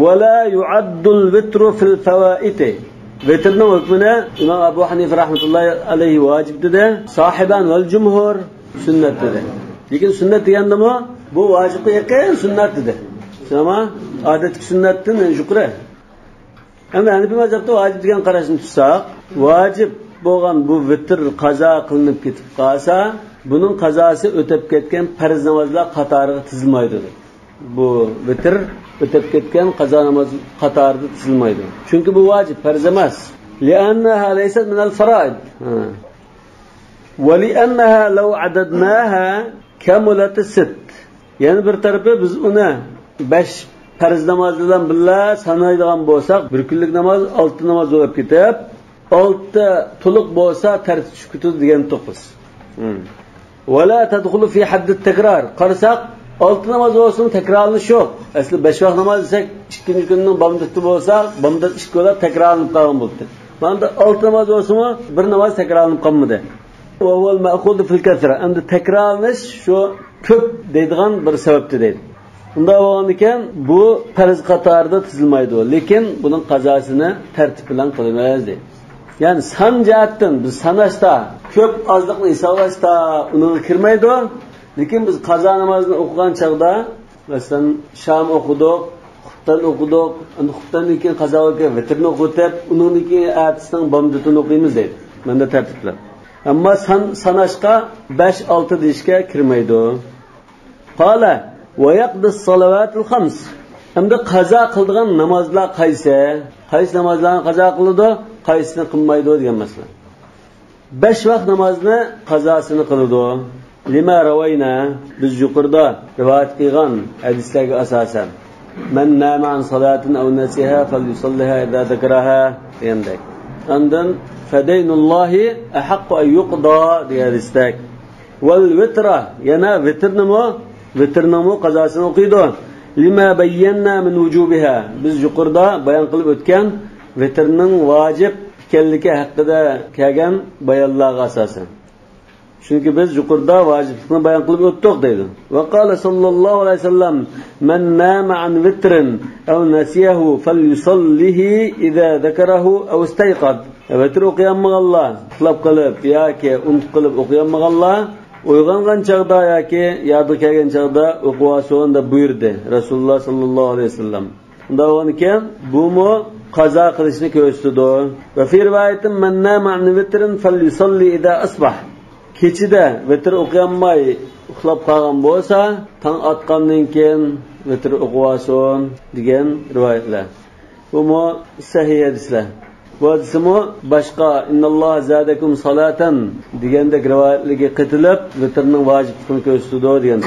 ولا يعد الوتر في الفوائت. ۋىتىرنىڭ ھۆكمىنى ئىمام ئەبۇ ھەنىفە رەھمەتۇللاھى ئەلەيھى ۋاجىب دېدى. ساھىبان ۋەل جۇمھۇر سۈننەت دېدى. لېكىن سۈننەت دېگەندىمۇ بۇ ۋاجىبقا يېقىن سۈننەت دېدى. ئەمما ئادەتتىكى سۈننەتتىن يۇقىرى. ئەمدى ھەنىپىي مەزھەپتە ۋاجىپ دېگەن قاراشنى تۇتساق، ۋاجىپ بولغان بۇ ۋىتىر قازا قىلىنىپ كېتىپ قالسا، بۇنىڭ قازاسى ئۆتەپ كەتكەن پەرز نامازلار قاتارىغا تىزىلمايدۇ. بۇ ۋىتىر ئۆتەپ كەتكەن قازا ناماز قاتارىدا تىزىلمايدۇ. چۈنكى بۇ ۋاجىپ، پەرز ئەمەس. لأنها ليست من الفرائض. ھە. ولأنها لو عددناها كملت الست. يەنە بىر تەرىپى، بىز ئۇنى بەش پەرز ناماز بىلەن بىللە سانايدىغان بولساق، بىر كۈنلۈك ناماز ئالتە ناماز بولۇپ كېتىپ، ئالتە تولۇق بولسا تەرتىپ چۈشۈپ كېتىدۇ دېگەنتۇق بىز. ھىم. ولا تدخل في حد التكرار. قارىساق، ئالتە ناماز بولسىمۇ تەكرارلىنىش يوق. ئەسلى بەش ۋاق ناماز دېسەك، ئىككىنچى كۈننىڭ بامدىتى بولسا، بامدات ئىككى بولۇپ تەكرارلىنىپ قالغان بولدى. مانا ئالتە ناماز بولسىمۇ، بىر ناماز تەكرارلىنىپ قالمىدى. وهو المأخوذ في الكثرة. ئەمدى تەكرارلىنىش شۇ كۆپ دەيدىغان بىر سەۋەبتە دەيدۇ. ئۇنداق بولغاندىكىن، بۇ پەرز قاتارىدا تىزىلمايدۇ، لېكىن بۇنىڭ قازاسىنى تەرتىپ بىلەن قىلىمىز دەيدۇ. يەنى سان جەھەتتىن بىز ساناشتا، كۆپ ئازلىقنى ھېسابلاشتا ئۇنىڭغا كىرمەيدۇ، لېكىن بىز قازا نامازنى ئوقۇغان چاغدا، مەسىلەن، شام ئوقۇدۇق، خۇپتان ئوقۇدۇق، ئەمدى خۇپتاندىن كېيىن قازا بولغان ۋىتىرنى ئوقۇتۇپ، ئۇنىڭدىن كېيىن ئەتىسىنىڭ بامدىتىنى ئوقۇيمىز دەيدۇ. مەندە تەرتىپ بىلەن. ئەمما سان ساناشقا بەش، ئالتە دېيىشكە كىرمەيدۇ. قال ويقضي الصلوات الخمس. ئەمدى قازا قىلىدىغان نامازلار قايسى؟ قايسى نامازلارنى قازا قىلىدۇ، قايسىنى قىلمايدۇ دېگەن مەسىلە. بەش ۋاق نامازنى قازاسىنى قىلىدۇ. لما روينا، بىز يۇقىرىدا رىۋايەت قىلغان ھەدىسلەرگە ئاساسەن، من نام عن صلاة أو نسيها فليصلها إذا ذكرها دېگەندەك. ئاندىن فدين الله أحق أن يقضى دېگەن ھەدىستەك. والوتر، يەنە ۋىتىرنىمۇ، ۋىتىرنىڭمۇ قازاسىنى ئوقۇيدۇ. لما بينا من وجوبها، بىز يۇقىرىدا بايان قىلىپ ئۆتكەن ۋىتىرنىڭ ۋاجىپ ئىكەنلىكى ھەققىدە كەلگەن بايانلارغا ئاساسەن. چۈنكى بىز يۇقىرىدا ۋاجىپلىقنى بايان قىلىپ ئۆتتۇق دەيدۇ. وقال صلى الله عليه وسلم، من نام عن وتر أو نسيه فليصله إذا ذكره أو استيقظ. ۋىتىر ئوقۇيالمىغانلار، ئۇخلاپ قېلىپ ياكى ئۇنتۇپ قېلىپ ئوقۇيالمىغانلار، ئويغانغان چاغدا ياكى يادىغا كەلگەن چاغدا ئوقۇۋالسۇن دەپ بۇيرۇدى رەسۇلۇللاھ ساللاللاھۇ ئەلەيھى ۋەسەللەم. ئۇنداق بولغاندىكىن، بۇمۇ قازا قىلىشنى كۆرسىتىدۇ. وفي رواية، من نام عن وتر فليصل إذا أصبح. كېچىدە ۋىتىر ئوقۇيالماي ئۇخلاپ قالغان بولسا، تاڭ ئاتقاندىن كېيىن ۋىتىر ئوقۇۋالسۇن دېگەن رىۋايەتلەر. بۇمۇ سەھىھ ھەدىسلەر. بۇ ھەدىسمۇ باشقا، إن الله زادكم صلاة دېگەندەك رىۋايەتلەرگە قېتىلىپ، ۋىتىرنىڭ ۋاجىپلىقىنى كۆرسىتىدۇ دېگەن.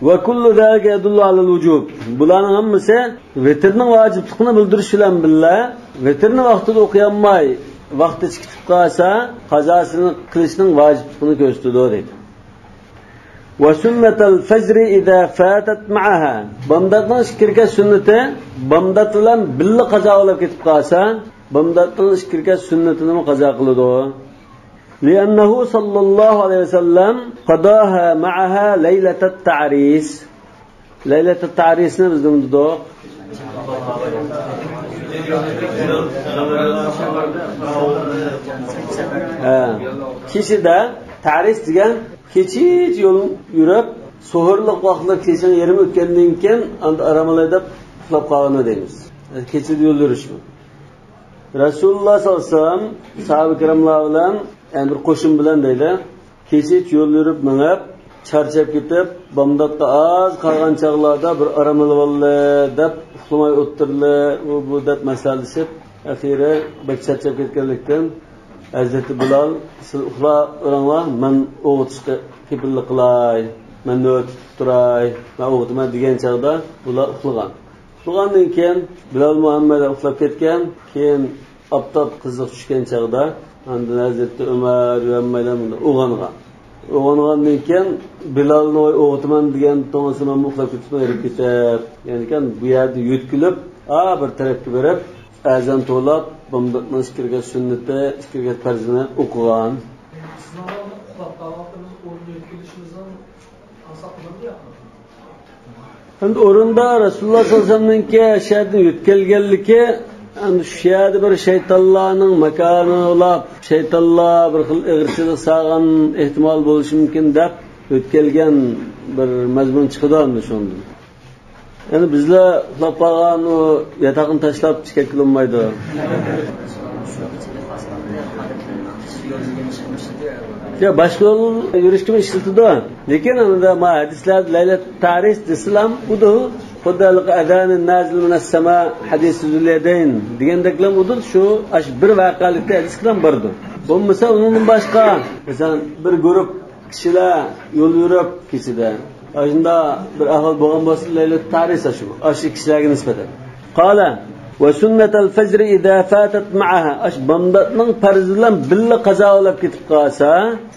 وكل ذلك يدل على الوجوب. بۇلارنىڭ ھەممىسى ۋىتىرنىڭ ۋاجىپلىقىنى بىلدۈرۈش بىلەن بىللە، ۋىتىرنى ۋاقتىدا ئوقۇيالماي، ۋاقتى چىقىپ قالسا، قازاسىنى قىلىشنىڭ ۋاجىپلىقىنى كۆرسىتىدۇ دەيدۇ. وسنة الفجر إذا فاتت معها. بامداتنىڭ ئىشقا كىرگەن سۈننىتى بامدات بىلەن بىللە قازا بولۇپ كېتىپ قالسا، بامداتنىڭ ئىشقا كىرگەن سۈننىتىنىمۇ قازا قىلىدۇ. لأنه صلى الله عليه وسلم قضاها معها ليلة التعريس. لەيلەتۇت تەئرىسنى بىز نېمە دېدۇق؟ ھە. كېچىدە، تەئرىس دېگەن كېچىچە يول يۈرۈپ، سوھۇرلۇق ۋاقتىدا كېچىنىڭ يېرىمى ئۆتكەندىن كېيىن، ئاندىن ئارام ئالاي دەپ ئۇخلاپ قالغىنى دەيمىز. كېچىدە يول يۈرۈشمۇ؟ رەسۇلۇللاھ سەللەللاھۇ ئەلەيھى ۋەسەللەم ساھابە كىراملار بىلەن، يەنى بىر قوشۇن بىلەن دەيلى، كېچىچە يول يۈرۈپ مېڭىپ، چارچاپ كېتىپ، بامداتقا ئاز قالغان چاغلاردا بىر ئارام ئېلىۋاللى دەپ ئۇخلىماي ئولتۇرلى، ئۇ بۇ دەپ مەسلىھەتلىشىپ، ئەخىرى بەك چارچاپ كەتكەنلىكتىن، ھەزرىتى بىلال، سىز ئۇخلاپ بېرىڭلار، مەن ئويغىتىشقا كېپىللىك قىلاي، مەن نۆۋەت تۇتۇپ تۇراي، مەن ئويغىتىمەن دېگەن چاغدا بۇلار ئۇخلىغان. ئۇخلىغاندىن كېيىن بىلال مۇھەممەد ئۇخلاپ كەتكەن، كېيىن ئاپتاپ قىزىق چۈشكەن چاغدا، ئاندىن ھەزرىتى ئۆمەر ۋە ھەممەيلەن ئويغانغان. ئويغانغاندىن كېيىن، بىلالنى ئويغىتىمەن دېگەن توڭلىسا مەنمۇ ئۇخلاپ كېتىپمەن، ئېرىپ كېتىپ. يەنىكەن بۇ يەردە يۆتكىلىپ، ھا، بىر تەرەپكە بېرىپ، ئەزان توۋلاپ، بامداتنىڭ ئىككى رەكەت سۈننىتى، ئىككى رەكەت پەرزىنى ئوقۇغان. بىزنىڭ ئۇخلاپ قالغان ۋاقتىمىز ئورۇندا يۆتكىلىشىمىزنىڭ ئاڭساتلىقىمۇ يوقمۇ؟ ئەمدى ئورۇندا رەسۇلۇللاھ سەللەللاھۇ ئەلەيھى ۋەسەللەمنىڭكى شۇ يەردىن يۆتكەلگەنلىكى، ئەمدى شۇ يەردە بىر شەيتانلارنىڭ ماكانى بولاپ، شەيتانلار بىر خىل ئېغىرچىلىق سالغان ئېھتىمال بولۇشى مۇمكىن دەپ يۆتكەلگەن بىر مەزمۇن چىقىدۇ ئەمدى شۇندىن. يەنى بىزلەر ئۇخلاپ قالغان ئۇ ياتاقنى تاشلاپ چىقىپ كېتەلمەيدۇ. يا، باشقا يول يۈرۈشكىمۇ ئىشلىتىدۇ. لېكىن ئەمدى ما ھەدىسلەردە لەيلەت تەئرىس دېسىلام ئۇدۇ. خۇددى ئەزانى نازىل مىنەس سەما ھەدىسى زۇليەدەين دېگەندەكلەم ئۇدۇ. شۇ، ئاشۇ بىر ۋەقەلىكتە ھەدىسلەم باردۇ. بولمىسا ئۇنىڭدىن باشقا، مەسىلەن، بىر گۇرۇپ كىشىلەر يول يۈرۈپ كېچىدە، ئاشۇنداق بىر ئەھۋال بولغان بولسا، لەيلەت تەئرىس ئاشۇ، ئاشۇ كىشىلەرگە نىسبەتەن. قال، ۋە سۈننەتەل فەجرى ئىزا فاتەت مەئەھا. ئاشۇ بامداتنىڭ پەرزى بىلەن بىللە قازا بولۇپ كېتىپ قالسا،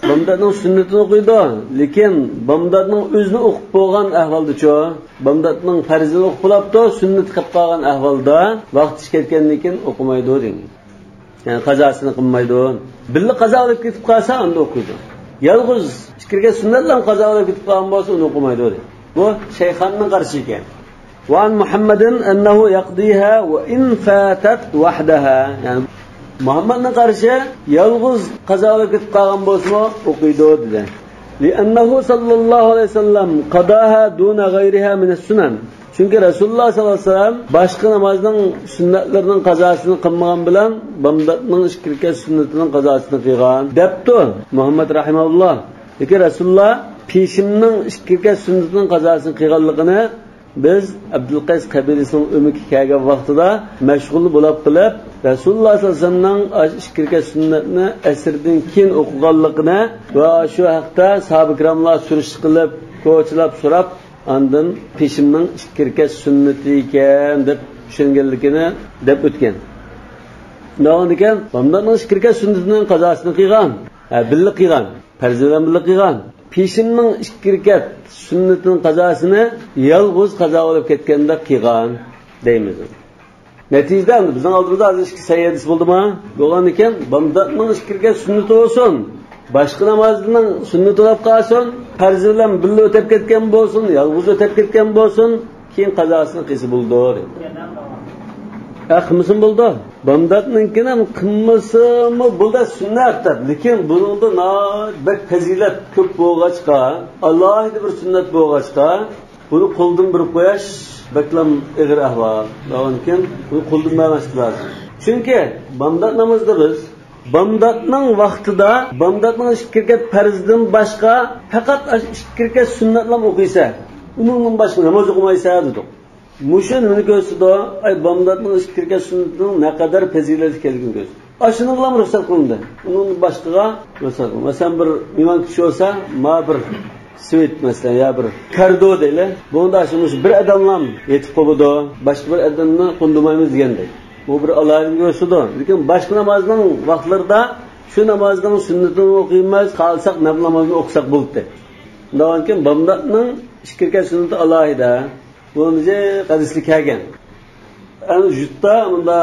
بامداتنىڭ سۈننىتىنى ئوقۇيدۇ. لېكىن بامداتنىڭ ئۆزىنى ئوقۇپ بولغان ئەھۋالدىچۇ؟ بامداتنىڭ پەرزىنى ئوقۇپ بولاپتۇ، سۈننىتى قېلىپ قالغان ئەھۋالدا ۋاقتى چىقىپ كەتكەندىن كېيىن ئوقۇمايدۇ دېگەن. يەنى قازاسىنى قىلمايدۇ. بىللە قازا بولۇپ كېتىپ قالسا، ئاندىن ئوقۇيدۇ. يالغۇز ئىككى رەكەت سۈننەتلەرنى قازا بولۇپ كېتىپ قالغان بولسا، ئۇنى ئوقۇمايدۇ دەيدۇ. بۇ شەيخاننىڭ قارىشى ئىكەن. ۋە ئەن مۇھەممەدىن ئەننەھۇ يەقدىھا ۋە ئىن فاتەت ۋەھدەھا. يەنى مۇھەممەدنىڭ قارىشى، يالغۇز قازا بولۇپ كېتىپ قالغان بولسىمۇ ئوقۇيدۇ دېدى. لىئەننەھۇ سەللەللاھۇ ئەلەيھى ۋەسەللەم قاداھا دۇنە غەيرىھا مىنەس سۇنەن. چۈنكى رەسۇلۇللاھ سەللەللاھۇ ئەلەيھى ۋەسەللەم باشقا نامازنىڭ سۈننەتلىرىنىڭ قازاسىنى قىلمىغان بىلەن بامداتنىڭ ئىككى رەكەت سۈننىتىنىڭ قازاسىنى قىلغان، دەپتۇ مۇھەممەد رەھىمەھۇللاھ. لېكىن رەسۇلۇللاھ پېشىمنىڭ ئىككى رەكەت سۈننىتىنىڭ قازاسىنى قىلغانلىقىنى بىز ئابدۇلقەيس قەبىلىسىنىڭ ئۆمىكى كەلگەن ۋاقتىدا مەشغۇل بولاپ قېلىپ، رەسۇلۇللاھ سەللەللاھۇ ئەلەيھى ۋەسەللەمنىڭ ئىككى رەكەت سۈننەتنى ئەسىردىن كېيىن ئوقۇغانلىقىنى ۋە شۇ ھەقتە ساھابە كىراملار سۈرۈشتە قىلىپ، كوچىلاپ سوراپ، ئاندىن پېشىمنىڭ ئىككى رەكەت سۈننىتى ئىكەن دەپ چۈشەنگەنلىكىنى دەپ ئۆتكەن. داۋامىدا ئىكەن، بامداتنىڭ ئىككى رەكەت سۈننىتىنىڭ قازاسىنى قىلغان، ھە، بىللە قىلغان، پەرزى بىلەن بىللە قىلغان. پېشىمنىڭ ئىككى رەكەت سۈننىتىنىڭ قازاسىنى يالغۇز قازا بولۇپ كەتكەندە قىلغان دەيمىز. نەتىجىدە ئەمدى بىزنىڭ ئالدىمىزدا ھازىر ئىككى سەھىھ ھەدىس بولدىمۇ؟ بولغاندىكىن، بامداتنىڭ ئىككى رەكەت سۈننىتى بولسۇن، باشقا نامازنىڭ سۈننىتى بولۇپ قالسۇن، پەرزى بىلەن بىللە ئۆتۈپ كەتكەن بولسۇن، يالغۇز ئۆتۈپ كەتكەن بولسۇن، كېيىن قازاسىنى قىلسا بولىدۇ دەيدۇ. ھە، قىلمىسىمۇ بولىدۇ. بامداتنىڭكىنى قىلمىسىمۇ بولىدۇ، سۈننەت دەپ. لېكىن بۇنىڭدا ناھايىتى بەك پەزىلەت كۆپ بولغاچقا، ئالاھىدە بىر سۈننەت بولغاچقا، بۇنى قولدىن بېرىپ قويۇش بەكلا ئېغىر ئەھۋال. داۋامىكىن، بۇنى قولدىن بەرمەسلىك لازىم. چۈنكى بامدات نامىزىدا بىز بامداتنىڭ ۋاقتىدا بامداتنىڭ ئىككى رەكەت پەرزىدىن باشقا پەقەت ئاشۇ ئىككى رەكەت سۈننەتلەرنى ئوقۇيسە، ئۇنىڭدىن باشقا ناماز ئوقۇمايسەن دېدۇق. مۇشۇ نېمىنى كۆرسىتىدۇ؟ ئەي، بامداتنىڭ ئىككى رەكەت سۈننىتىنىڭ نەقەدەر پەزىلەتلىك ئىكەنلىكىنى كۆرسىتىدۇ. ئاشۇنىڭغىلا رۇخسەت قىلىندى. ئۇنىڭدىن باشقىغا رۇخسەت قىلىندى. مەسىلەن، بىر مېھمان كىشى بولسا، ما بىر سۋېت، مەسىلەن، يا بىر كارىدور دەيلى. بۇنىڭدا شۇ، مۇشۇ بىر ئادەملا يېتىپ قالىدۇ، باشقا بىر ئادەمنى قوندۇرمايمىز دېگەندەك. بۇ بىر ئالاھىدىلىكنى كۆرسىتىدۇ. لېكىن باشقا نامازنىڭ ۋاقىتلىرىدا شۇ نامازنىڭ سۈننىتىنى ئوقۇيمىز، خالىساق نەپىل نامازنى ئوقۇساق بولدى. شۇنداقكەن، بامداتنىڭ ئىككى رەكەت سۈننىتى ئالاھىدە. بۇنى جىق ھەدىسلىك كەلگەن. ئەمدى يۇرتتا مۇندا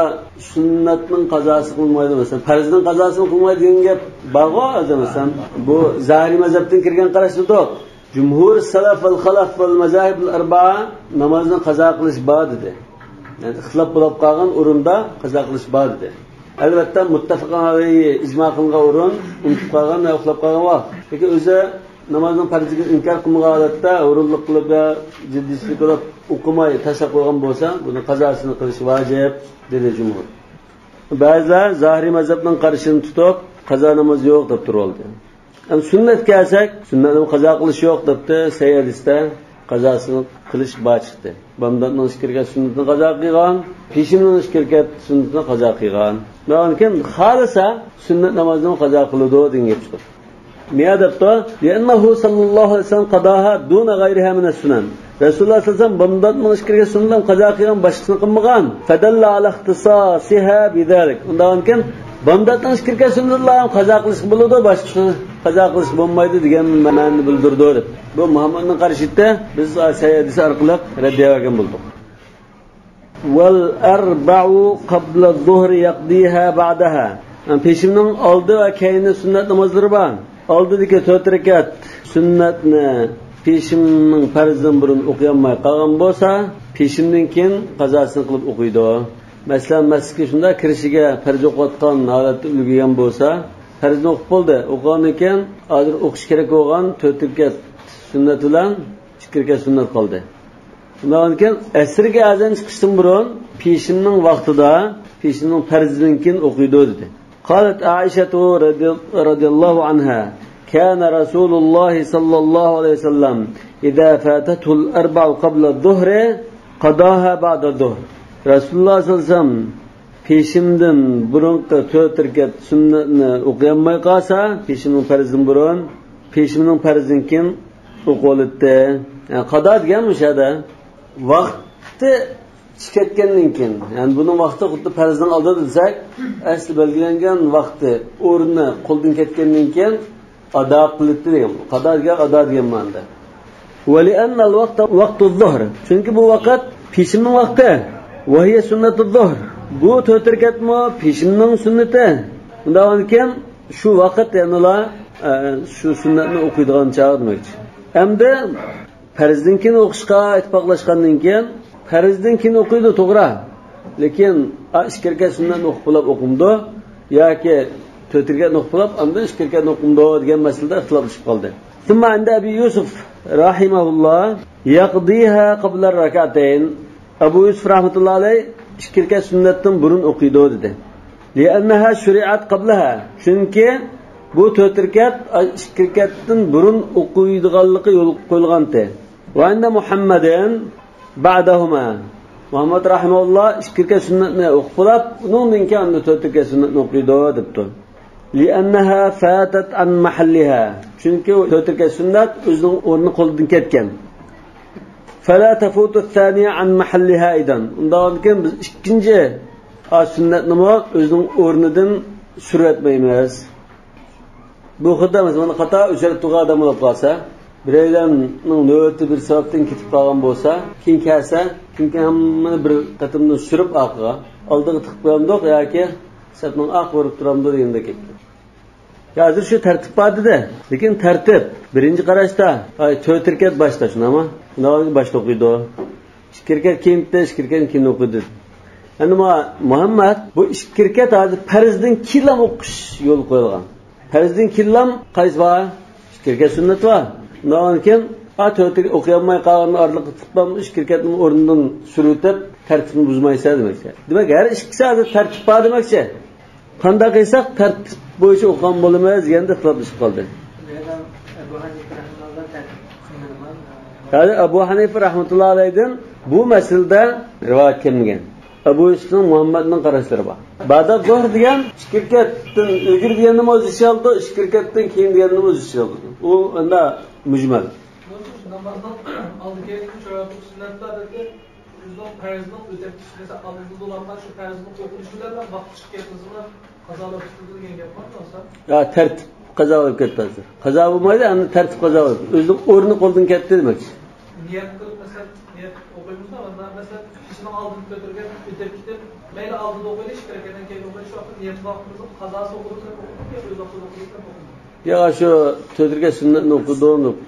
سۈننەتنىڭ قازاسى قىلمايدۇ، مەسىلەن، پەرزنىڭ قازاسىنى قىلمايدۇ دېگەن گەپ بارغۇ، ھازىر، مەسىلەن، بۇ زاھىرىي مەزھەپتىن كىرگەن قاراش دېدۇق. جۇمھۇر سەلەف ۋەل خەلەف ۋەل مەزاھىبۇل ئەربەئە نامازنى قازا قىلىش بار دېدى. يەنى ئىختىلاپ بولۇپ قالغان ئورۇندا قازا قىلىش بار دېدى. ئەلۋەتتە، مۇتتەپىقۇن ئەلەيھى، ئىجما قىلىنغان ئورۇن، ئۇنتۇپ قالغان ۋە ئۇخلاپ قالغان بار. لېكىن ئۆزى نامازنىڭ پەرزلىكىنى ئىنكار قىلمىغان ھالەتتە، ھۇرۇنلۇق قىلىپ يا جىددىيچىلىك قىلىپ ئوقۇماي تاشلاپ قويغان بولسا، بۇنىڭ قازاسىنى قىلىش ۋاجىپ، دېدى جۇمھۇر. بەزىلەر زاھىرىي مەزھەپنىڭ قارىشىنى تۇتۇپ، قازا نامىزى يوق دەپ تۇرۇۋالدى. ئەمدى سۈننەتكە كەلسەك، سۈننەتنىمۇ قازا قىلىش يوق دەپتۇ سەھىھ ھەدىستە. قازاسىنى قىلىش بار چىقتى. بامداتنىڭ ئىككى رەكەت سۈننىتىنى قازا قىلغان، پېشىمنىڭ ئىككى رەكەت سۈننىتىنى قازا قىلغان. ئۇنىڭدىن كېيىن خالىسا سۈننەت نامازنىمۇ قازا قىلىدۇ دېگەن گەپ چىقىدۇ. نېمە دەپتۇ؟ لأنه صلى الله عليه وسلم قضاها دون غيرها من السنن. رەسۇلۇللاھ سەللەللاھۇ ئەلەيھى ۋەسەللەم بامداتنىڭ ئىككى رەكەت سۈننىتىنى قازا قىلغان، باشقىسىنى قىلمىغان. فدل على اختصاصها بذلك. ئۇنداقكەن، بامداتنىڭ ئىككى رەكەت سۈننىتىنى قازا قىلىشقا بولىدۇ، باشقىسىنى قازا قىلىشقا بولمايدۇ دېگەن مەنىنى بىلدۈرىدۇ دەپ. بۇ مۇھەممەدنىڭ قارىشى ئىدى، بىز سەھىھ ھەدىس ئارقىلىق رەددىيە بەرگەن بولدۇق. والأربع قبل الظهر يقضيها بعدها. يەنى پېشىمنىڭ ئالدى ۋە كەينى سۈننەت نامازلىرى بار. ئالدىدىكى تۆت رەكەت سۈننەتنى پېشىمنىڭ پەرزىدىن بۇرۇن ئوقۇيالماي قالغان بولسا، پېشىمدىن كېيىن قازاسىنى قىلىپ ئوقۇيدۇ. مەسىلەن، مەسچىتكە شۇنداق كىرىشىگە پەرز ئوقۇۋاتقان ھالەتتە ئۈلگۈرگەن بولسا، پەرزنى ئوقۇپ بولدى. ئوقۇغاندىن كېيىن ھازىر ئوقۇش كېرەك بولغان تۆت رەكەت سۈننەت بىلەن ئىككى رەكەت سۈننەت قالدى. شۇنداقتىن كېيىن ئەسىرگە ئەزان چىقىشتىن بۇرۇن پېشىننىڭ ۋاقتىدا، پېشىننىڭ پەرزىدىن كېيىن ئوقۇيدۇ دېدى. قالت عائشة رضي، رضي الله عنها: كان رسول الله صلى الله عليه وسلم إذا فاتته الأربع قبل الظهر قضاها بعد الظهر. رەسۇلۇللاھ سەللەللاھۇ ئەلەيھى ۋەسەللەم پېشىمدىن بۇرۇنقى تۆت رەكەت سۈننەتنى ئوقۇيالماي قالسا، پېشىمنىڭ پەرزىدىن بۇرۇن، پېشىمنىڭ پەرزىدىن كېيىن ئوقۇۋالاتتى. يەنى قادا دېگەن مۇشۇ يەردە ۋاقتى چىقىپ كەتكەندىن كېيىن، يەنى بۇنىڭ ۋاقتى خۇددى پەرزنىڭ ئالدىدا دېسەك، ئەسلى بەلگىلەنگەن ۋاقتى، ئورنى قولدىن كەتكەندىن كېيىن ئادا قىلىنىدۇ دېگەن. قادا دېگەن ئادا دېگەن مەنىدە. ولأن الوقت وقت الظهر. چۈنكى بۇ ۋاقىت پېشىمنىڭ ۋاقتى. وهي سنة الظهر. بۇ تۆت رەكەتمۇ پېشىمنىڭ سۈننىتى. ئۇنداقتىن كېيىن شۇ ۋاقىت يەنىلا، ئە، شۇ سۈننەتنى ئوقۇيدىغان چاغ دېمەكچى. ئەمدى پەرزدىن كېيىن ئوقۇشقا ئىتتىپاقلاشقاندىن كېيىن، پەرزدىن كېيىن ئوقۇيدۇ، توغرا. لېكىن، ئا، ئىككى رەكەت سۈننەتنى ئوقۇپ بولاپ ئوقۇمدۇ؟ ياكى تۆت رەكەتنى ئوقۇپ بولاپ، ئاندىن ئىككى رەكەتنى ئوقۇمدۇ دېگەن مەسىلىدە ئىختىلاپلىشىپ قالدى. ثم عند أبي يوسف رحمه الله يقضيها قبل الركعتين. ئەبۇ يۈسۈپ رەھمەتۇللاھى ئەلەيھ ئىككى رەكەت سۈننەتتىن بۇرۇن ئوقۇيدۇ دېدى. لأنها شرعت قبلها. چۈنكى بۇ تۆت رەكەت ئىككى رەكەتتىن بۇرۇن ئوقۇيدىغانلىقى يولغا قويۇلغانتى. وعند محمد بعدهما. مۇھەممەد رەھىمەھۇللا ئىككى رەكەت سۈننەتنى ئوقۇپ بولاپ، ئۇنىڭدىن كېيىن ئاندىن تۆت رەكەت سۈننەتنى ئوقۇيدۇ دەپتۇ. لأنها فاتت عن محلها. چۈنكى ئۇ تۆت رەكەت سۈننەت ئۆزىنىڭ ئورنى قولدىن كەتكەن. فلا تفوت الثانية عن محلها أيضا. ئۇنداقتىن كېيىن بىز ئىككىنچى ئا سۈننەتنىمۇ ئۆزىنىڭ ئورنىدىن سۈرۈۋەتمەيمىز. بۇ خىلدا مەسىلەن، مانا قاتا ئۆچرەتتۇرغان ئادەم بولۇپ قالسا، بىرەيلەننىڭ نۆۋىتى بىر سەۋەبتىن كېتىپ قالغان بولسا، كېيىن كەلسە، كېيىن ھەممىنى بىر قېتىمدىن سۈرۈپ ئارقىغا، ئالدىغا تىقىپ قويامدۇق ياكى سەپنىڭ ئارقىغا بېرىپ تۇرامدۇ دېگەندەك گەپ. يا، ھازىر شۇ تەرتىپ بار دېدى. لېكىن تەرتىپ، بىرىنچى قاراشتا، ئاي، تۆت رەكەت باشتا، شۇنداقمۇ؟ شۇنداق باشتا ئوقۇيدۇ. ئىككى رەكەت كېيىن بىتتى، ئىككى رەكەت كېيىن ئوقۇيدۇ. ئەمدى ما-، مۇھەممەد، بۇ ئىككى رەكەت ھازىر پەرزدىن كېيىنلا ئوقۇش يولغا قويۇلغان. پەرزدىن كېيىنلا قايسى بار؟ ئىككى رەكەت سۈننەت بار. ئۇنىڭدىن كېيىن، ئا، تۆت رەكەت ئوقۇيالماي قالغان ئارىلىققا تۇتقان ئىككى رەكەتنى ئورنىدىن سۈرۈۋېتىپ، تەرتىپنى بۇزمايسەن دېمەكچى. دېمەك، ھەر ئىككىسى ھازىر تەرتىپ بار دېمەكچى. قانداق قىلساق تەرتىپ بويىچە ئوقۇغان بولىمىز دېگەندە ئىختىلاپلىشىپ قالدى. ھازىر ئەبۇ ھەنىفە رەھمەتۇللا ئەلەيھىدىن بۇ مەسىلىدە رىۋايەت كەلمىگەن. ئەبۇ يۈسۈپنىڭ، مۇھەممەدنىڭ قاراشلىرى بار. بەئدە زۇھر دېگەن ئىككى رەكەتتىن ئىلگىرى دېگەننىمۇ ئۆز ئىچىگە ئالىدۇ، ئىككى رەكەتتىن كېيىن دېگەننىمۇ ئۆز ئىچىگە ئالىدۇ. ئۇ ئەمدى مۇجمەل. نامازنىڭ ئالدى كېيىن ئۈچ رەكەت سۈننەتلەردىكى ئۆزىنىڭ پەرزىنىڭ ئۆتەپ كېتىشى، مەسىلەن، ئالدىدا بولغاندا شۇ پەرزنىڭ ئوقۇلۇشى بىلەن ۋاقتى چىقىپ كەتمىسىمۇ قازا بولۇپ كېتىدۇ دېگەن گەپ بار، ماڭسا؟ يا، تەرتىپ قازا بولۇپ كەتتى ھازىر. قازا بولمايدۇ، ئەمدى تەرتىپ قازا بولۇپ. ئۆزىنىڭ ئورنى قولدىن كەتتى دېمەكچى. نىيەت قىلىپ، مەسىلەن، نىيەت ئوقۇيمىزدا، ئاندا، مەسىلەن، كىشىنىڭ ئالدىدا تۆت رەكەت ئۆتەپ كېتىپ، مەيلى ئالدىدا ئوقۇيلى، ئىككى رەكەتتىن كېيىن ئوقۇيلى، شۇ ۋاقىتتا نىيەت قىلىپ ئۆز ۋاقتىدا ئوقۇيلى، ئۆز ۋاقتىدا ئوقۇيلى. يا، شۇ تۆت رەكەت سۈننەتنى ئوقۇدۇم دەپ.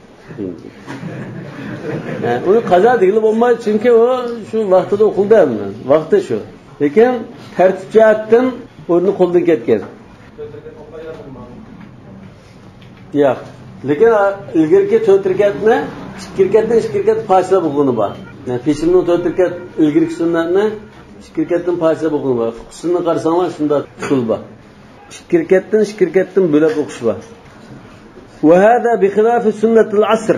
ھە، ئۇنى قازا دېگىلى بولمايدۇ، چۈنكى ئۇ شۇ ۋاقتىدا ئوقۇلدى ھەممە. ۋاقتى شۇ. لېكىن تەرتىپ جەھەتتىن ئورنى قولدىن كەتكەن. ياق. لېكىن، ئا، ئىلگىرىكى تۆت رەكەتنى ئىككى رەكەتتىن ئىككى رەكەت پاچىلاپ ئوقۇغىنى بار. يەنى پېشىننىڭ تۆت رەكەت ئىلگىرىكى سۈننەتنى ئىككى رەكەتتىن پاچىلاپ ئوقۇغىنى بار. فىقھىسىنى قارىساڭلار شۇنداق ئۇسۇل بار. ئىككى رەكەتتىن، ئىككى رەكەتتىن بۆلەپ ئوقۇش بار. وهذا بخلاف سنة العصر.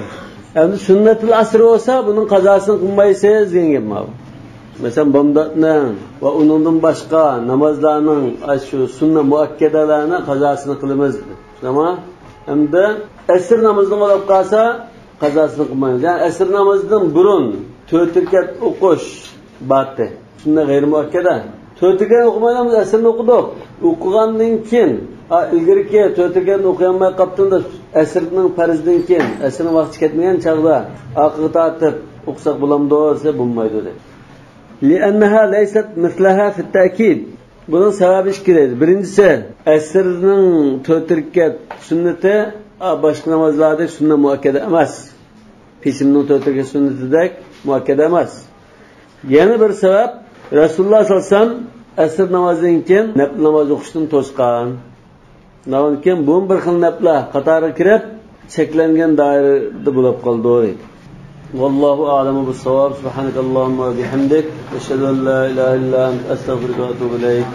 ئەمدى سۈننەتۇل ئەسر بولسا، بۇنىڭ قازاسىنى قىلمايسىز دېگەن گەپ ماۋۇ. مەسىلەن، بامداتنىڭ ۋە ئۇنىڭدىن باشقا نامازلارنىڭ ئاشۇ سۈننە مۇئەككەدەلەرنىڭ قازاسىنى قىلىمىز دېدى. تامام. ئەمدى ئەسر نامىزىنى بولۇپ قالسا، قازاسىنى قىلمايمىز. يەنى ئەسر نامىزىدىن بۇرۇن تۆت رەكەت ئوقۇش بارتى. سۈننە غەيرىي مۇئەككەدە. تۆت رەكەت ئوقۇمايلا بىز ئەسرنى ئوقۇدۇق. ئوقۇغاندىن كېيىن، ئا، ئىلگىرىكى تۆت رەكەتنى ئوقۇيالماي قاپتىمىز دەپ، ئەسرنىڭ پەرزىدىن كېيىن، ئەسرنىڭ ۋاقتى كەتمىگەن چاغدا ئارقىغا تارتىپ ئوقۇساق بولامدۇ دېسە، بولمايدۇ دەيدۇ. لأنها ليست مثلها في التأكيد. بۇنىڭ سەۋەبى ئىككى دەيدۇ. بىرىنچىسى، ئەسرنىڭ تۆت رەكەت سۈننىتى، ئا، باشقا نامازلاردەك سۈننە مۇئەككەدە ئەمەس. پېشىننىڭ تۆت رەكەت سۈننىتىدەك مۇئەككەدە ئەمەس. يەنە بىر سەۋەب، رەسۇلۇللاھ سەللەللاھۇ ئەلەيھى ۋەسەللەم ئەسر نامازىدىن كېيىن نەپلى ناماز ئوقۇشتىن توسقان. ئۇنىڭدىن كېيىن بۇمۇ بىر خىل نەپلە قاتارىغا كىرىپ، چەكلەنگەن دائىرىدە بولۇپ قالىدۇ دەيدۇ. والله أعلم بالصواب. سبحانك اللهم وبحمدك، أشهد أن لا إله إلا أنت، أستغفرك وأتوب إليك.